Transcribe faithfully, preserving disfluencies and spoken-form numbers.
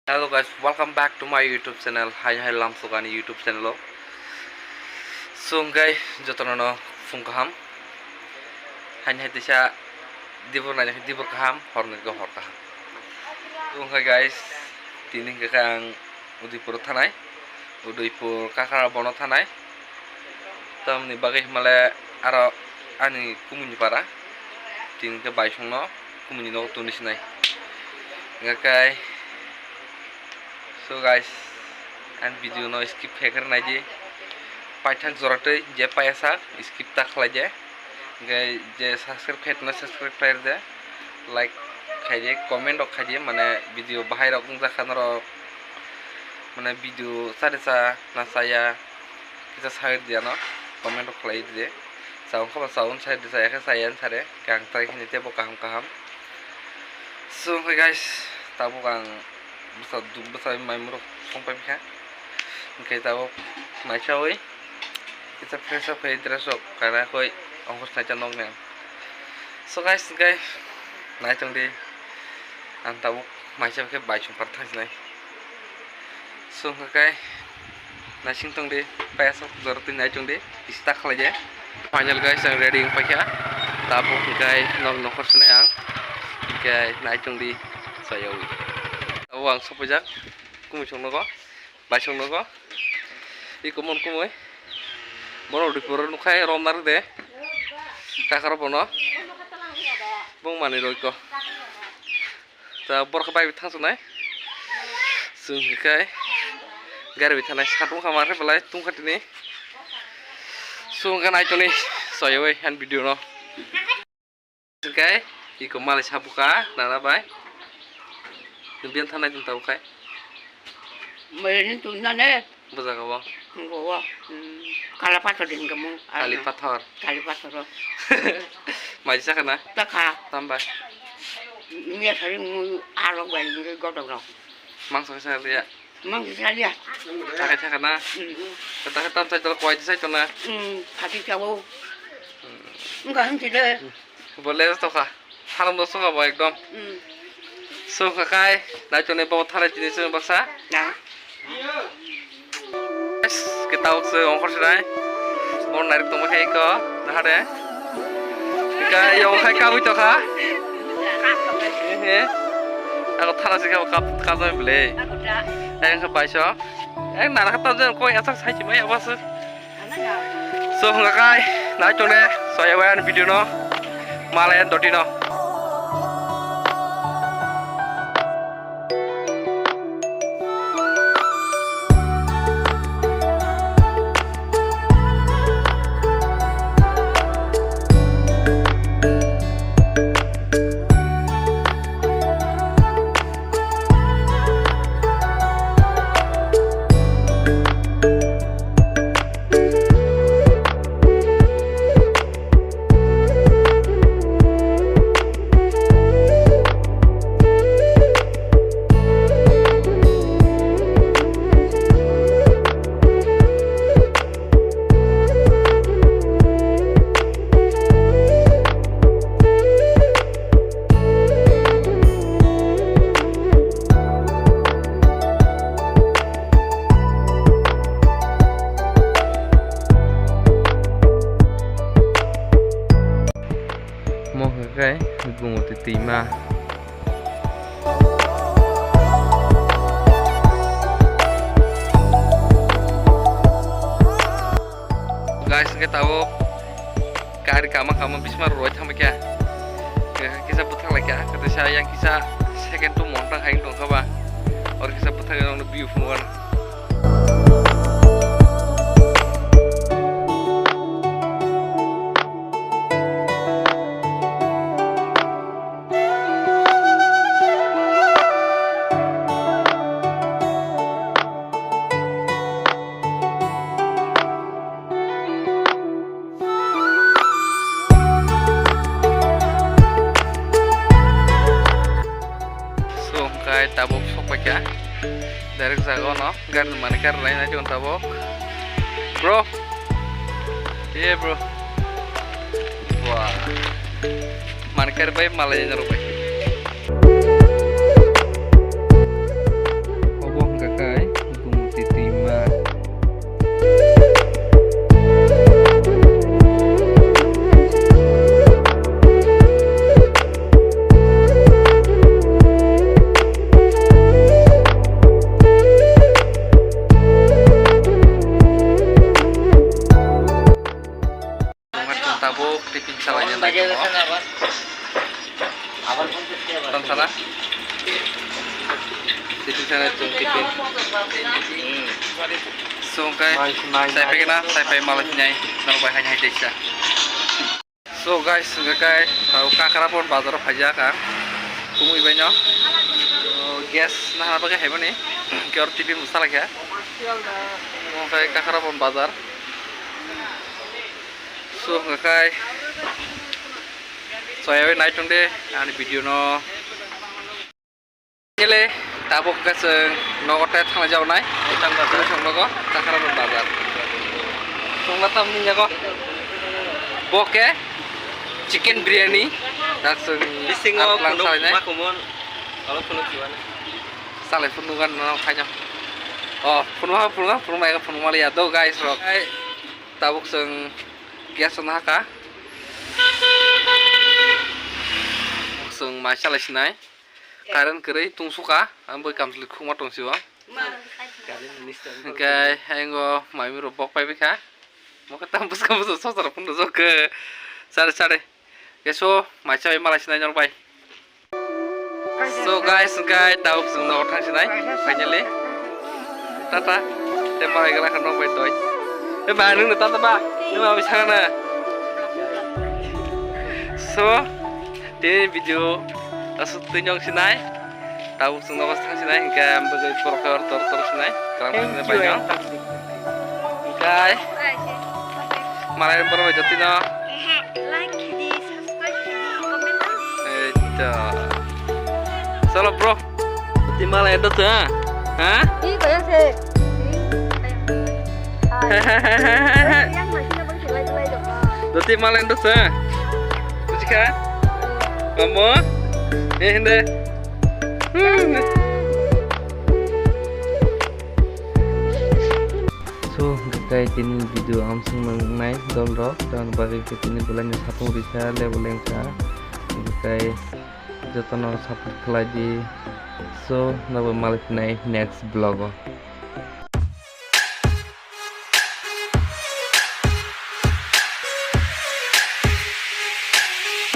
Hello guys, welcome back to my YouTube channel. Hai hai lamsok ani YouTube channel o. So hwnkhe jotono no phung kaham. Hai hai tisa dibor nai dibor kaham, hor nai hor kaham. So hwnkhe guys, tini hwnkhe ang Udaipur o thanai, Udaipur Kakarapon o thanai. Tamni bagwi himale aro ani kumuni para tini hwnkhe baisongno kumuni nogo tuni sinai. Hwnkhe so guys, ang video no skip khaikhe naidi, paithak joratwi je paiyasak skip ta khlaidi. Hwnkhe je subscribe khaitokno subscribe khlairwdi, like khaidi, comment rok khaidi, mane video bahai rok wngjakha norok, mane video chari cha na chaya kisa sairwdi ano comment rok khlairwdi. Chawng khe ba chawng sairwdi, chaya khe chaya wng sare, khe ang try khaini teibo kaham kaham. So hwnkhe guys, tabuk ang bwsa duk bwsa maimung rok songpai kha, hwnkhe tabuk naisawi. Kisa fresh up khai dress rok kana koi ongkos naita nok nang. So guys, guys, naitung di. Ang tabuk maisa khe bai song par thang sinai. So hwnkhe naising tong di, payasok jora twi naitung di, ista khlai de. Final guys, ang ready wng paikha. Tabuk hwnkhe nok nokhor sinai ang. Hwnkhe naitung di, sayawi. Tabuk ang sopaijak, kumui song nogo. Baisong nogo. Iko mon kumui. Bono Udaipur o nukhai rom narwk de. Kakarapon o. Bung manwi rw iko. Ta borok bai thang sunai. Chwng hikai. Gari bai thanai satung kha mare belai tungkha tini. Chwng kha nai toni. Soyoi han video no. Hwnkhe iko malai sabuka nana bai. Nwng biyan thanai tong tabuk khai. Mani tong nane. Bujak abo. Ngo wo. Hmm. Kala pathor din kamu. Kali pathor. Kali pathor. Mai sakha na? Takha. Tambai. Miya sari mu arok bai ngi godok rok. Mangsa kasa liya. Mang kisa liya. Takai takai na. Hmm. Takai tam sai tol kwai sai tona. Hmm. Khati chawo. Engka hwn tide. Bole to kha. Haram do sunga bo ekdom. Hmm. So kha kai. Nai tone bo thare tini sung baksa. Na. Guys, kita waktu ongkor sirai. Bon narik tong khai ko. Dahare. Ka yo khai ka bui to kha. He. Ako thara se ka ka ka ble. Ako da. Ayang kha paisa. Ek nana kha tamjani koi asak sai chimai abaswk. So hwnga kai nai tong de soya bai ani video no malai doti no. Mo hwnkhe Gumoti twima. Guys, hwnkhe tabuk gari kama kama bisma rwbai thangbai kha. Kisa bwthak lai kha, kwtwi sa yang kisa second to montang hai tong kha ba. Or kisa bwthak yang view phunukha. So, hwnkhe tabuk sokpaikha. Direct jaga ono gari mani gari lainai tong tabuk. Bro. Ye, bro. Wah. Mani gari bai malai norok bai. Tong sana. Titi sana chung tipi. Sungkai. Sai pai na, sai pai malai nyai. Nang bai hai hai deksa. So guys, hingke kai tau Kakrapon bazar o phaijak ang. Kumui bai no. Gas nahana bagwi haimani. Hingke oro tipi mwsa laikha. Omo khe Kakrapon bazar. So hingke kai soyawi naitung de ani video no. Ele tabuk khe chwng nogo tei thangna jawnai. Tang bazar. Tang nogo Kakrapon bazar. Chwngma tamni jago. Bo khe chicken biryani. Dak chwng bisingo ar phunuk sainai. Makumon. Alo phunuk siwani. Salai phunuk gan no khaino. Oh, phunuk ha phunuk ha phunuk mai phunuk mali ya do guys rok. Ai tabuk chwng gas na ka. Chwng mai salai sinai. Current kwrwi tungsukha, ang bai kamchwlwi khukma tongsi o. Hwnkhe ayang o maimiro bok paibaikha. Mokhe tamo bwskang bwskango sosra phunukjak khe. Sare sare. Keso maisa bai malai sinai norok bai. So guys, hwnkhe tabuk chwng nogo thangsinai finally. Tata. Tei malai gana kha nok bai toi. E ba nwng no tata ba. Nwng ma bisana na. So tini video asuk twi nyok sinai. Tabuk chwng nogo thang sinai hingke ang bagwi borok khe tor tor sinai. Kalam sinai bai no. Hingke malai borok bai jotino. Like khidi, subscribe khidi, comment khidi. Ei to. Chalo bro. Twi malai do cha. Ha? Ih, kaya se. Ih, kaya. Hai. Yang masih nak pakai selai-selai dong. Doti malai do cha. Buji kha? Amo? Eh, hinde. Hmm. So, hingke tini video amsong nangnai dol rok, tamoni bagwi khe tini belai ni satung risa level wngkha, hingke jotono support khlai di. So, nobo malai phinai next vlog o.